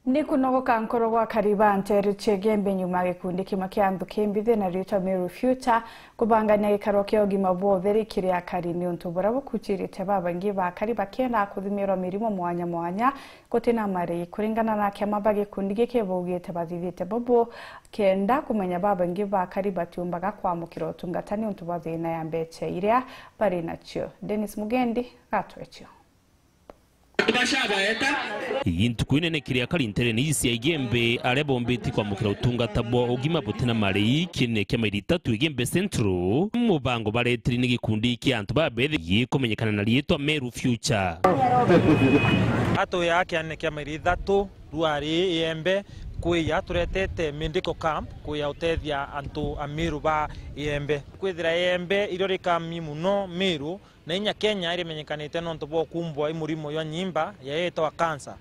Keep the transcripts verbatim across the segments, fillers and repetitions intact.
Ni kunogoka nkoro gwa akari ba nteere cia Igembe nyuma ya gikundi kimwe kia antu ki mbithi na riitwa Meru Future kubangania gikaro kia ugima bwa utheri kiri akari niuntu buria bukucirite babaingi ba akari bakiendaa kuthimirwa mirimo mwanya mwanya gutina marii. Kuringana na kiama ba gikundi giki baugite bathithite bubu kenda kumenya babaingi ba akari batiumbaga kwamukira utungata niuntu bwa thina ya mbeca iria bari nacio. Dennis Mugendi gatwetio. Gintu kwinene kiria kari nterene ii cia Igembe aria bombiti kwamukira utungata bwa ugima butina marii kiene kia mairi itatu Igembe Central, mubango baretiri ni gikundi kia antu babethi gikumenyekana na riitwa Meru Future. Atuya kiane kia mairi ithatu ruari Igembe kwiya turetete medical camp kwiya utethia antu a Meru ba Igembe. Kwithira Igembe irio rikami muno Meru, na inya Kenya irimenyekanite nontu bwa ukumbwa i murimo jwa nyimba ya yetwa cancer.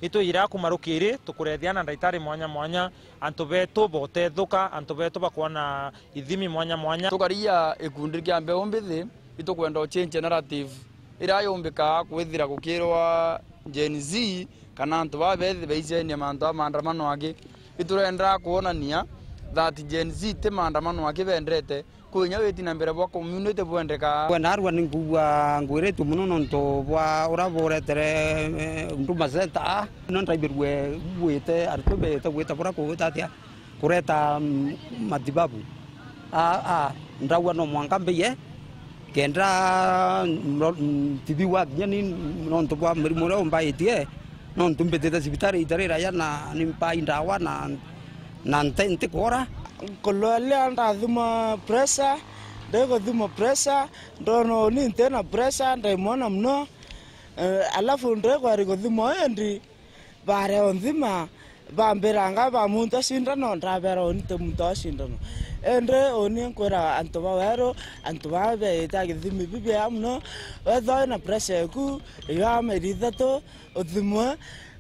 Itwijira kumarukiri tukurethia na ndaitari mwanya mwanya, antu betu botethuka, antu betu bakwona ithimi mwanya mwanya. Tukaria gikundi kia mbeu mbithi, itukwenda uchenjia narrative iria yumbika kwithira gukirwa Gen Z kana antu baa bethi baicenia mantu a maandamano angi. Iturenda kwonania that Gen Z ti maandamano angi bendete, kwinya witi na mbere bwa community bwendeka. Kwenda arua ni nkugua ngwiritue muno nontu bwa uria buretere, eh, Huduma Center. No ndaibirue gwite aritwe bete gwita buria kugwita atia kureta, mm, matibabu. A, a, ndauga no mwanka mbeye kenda mro-, mm, tibi wakinya ni nontu bwa murimo uria umbaitie, nontu mbitite cibitari ita riraya na ni mpai ndawa na, na nte-, ntikora. Nkulwalia ndathimwa pressure, ndiguthimwa pressure, ndona uni ntina pressure, ndaimwona muno. Eh, alafu ndikwari kuthimwa indi, baria unthima, bambiranga bamunta cindano, ndabera uni ti muntu wa cindano. Indi uni nkwira antu ba weru, antu baa beite a githimi bibiega muno, wethwa wina pressure eku, iyo ya mairi ithatu, uthimwe,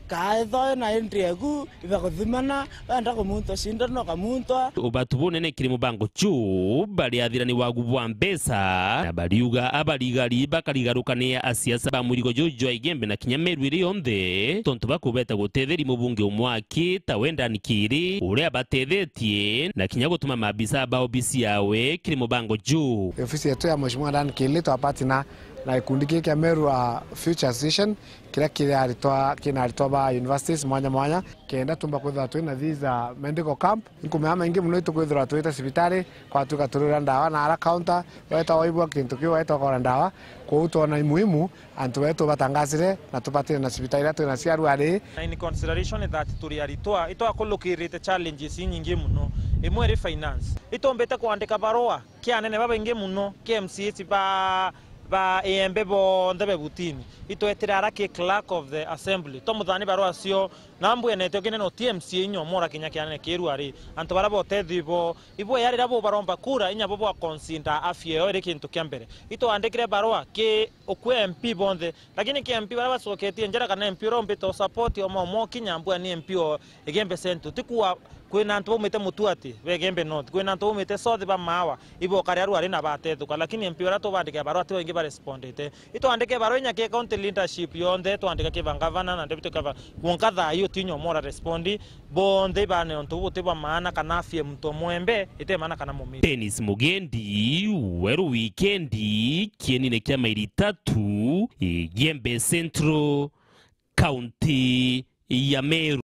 kaa ethwa wina indi eku, ibakuthimana, wenda kumuntwa cindano, ukamuntwa. Ubatu bunene kiri mubango juu, bari athirani wagu bwa mbeca, na bariuga abarigari bakarigarukania asiasa ba murigo juu jwa Igembe na kinya Meru iri yonthe, tontu bakubeta gutetheri mubunge umwe aki ta we Dan Kiri, uria abatethetie, na kinya gutuma maabisa ba obisi yawe kiri mubango juu. Ofisi yetu ya Mheshimiwa Dan Kiri twa partner na gikundi giki kia Meru, uh, Future Association, kiria kiri aritwa, kina aritwa ba universities mwanya mwanya, kenda tumba kwithirwa twina these, uh, medical camp. Nkumea maingi muno itukwithirwa twite cibitari, kwatuika turira ndawa na ara counter, weta waibua kintu kiu, weta ukora ndawa. Kwou twona i muhimu antu betu batangacire na tubatire na cibitari iria twina cia arwari. Na in consideration that turi aritwa, itwakulukirite challenges inyingi muno. Imwe iri finance. Itumbite kwandika barua ki anene babaingi muno, ki M C As ba, ba Igembe bonthe be butini. Itwetire ara ki clerk of the assembly. Twamuthani barua cio, na mbwenete ukine no ti M C A inya umwe ura kinya kianene kiu ari. Antu baria botethio ibo, ibo ya riria bo baromba kura, inya bo bwa consider afya yao iri kintu kia mbere. Itwandikire barua ki ukwe M P bonthe, lakini ki M P baria bacoketie njara kana M P uria umbite o support omwe omwe kinya mbua ni M P o Igembe Central. Ti kuwa kwina antu baumite Mutuati, ba Igembe North, kwina antu baumite South ba Maawa, ibo kari aru ari na batethuka, lakini M P baria tubandikira barua ti baingi ba respondete. Itwandike barua inya ki county leadership yonthe, twandika ki ba governor na deputy governor, kwonka thaa ii utinya umwe ura respond, bonthe ibane untu buti bwa maana kana afya muntu umwe Igembe, ite maana kana mumiri. Dennis Mugendi, Weru Wikendi, kienine kia mairi tatu, Igembe Central, kaunti ya Meru.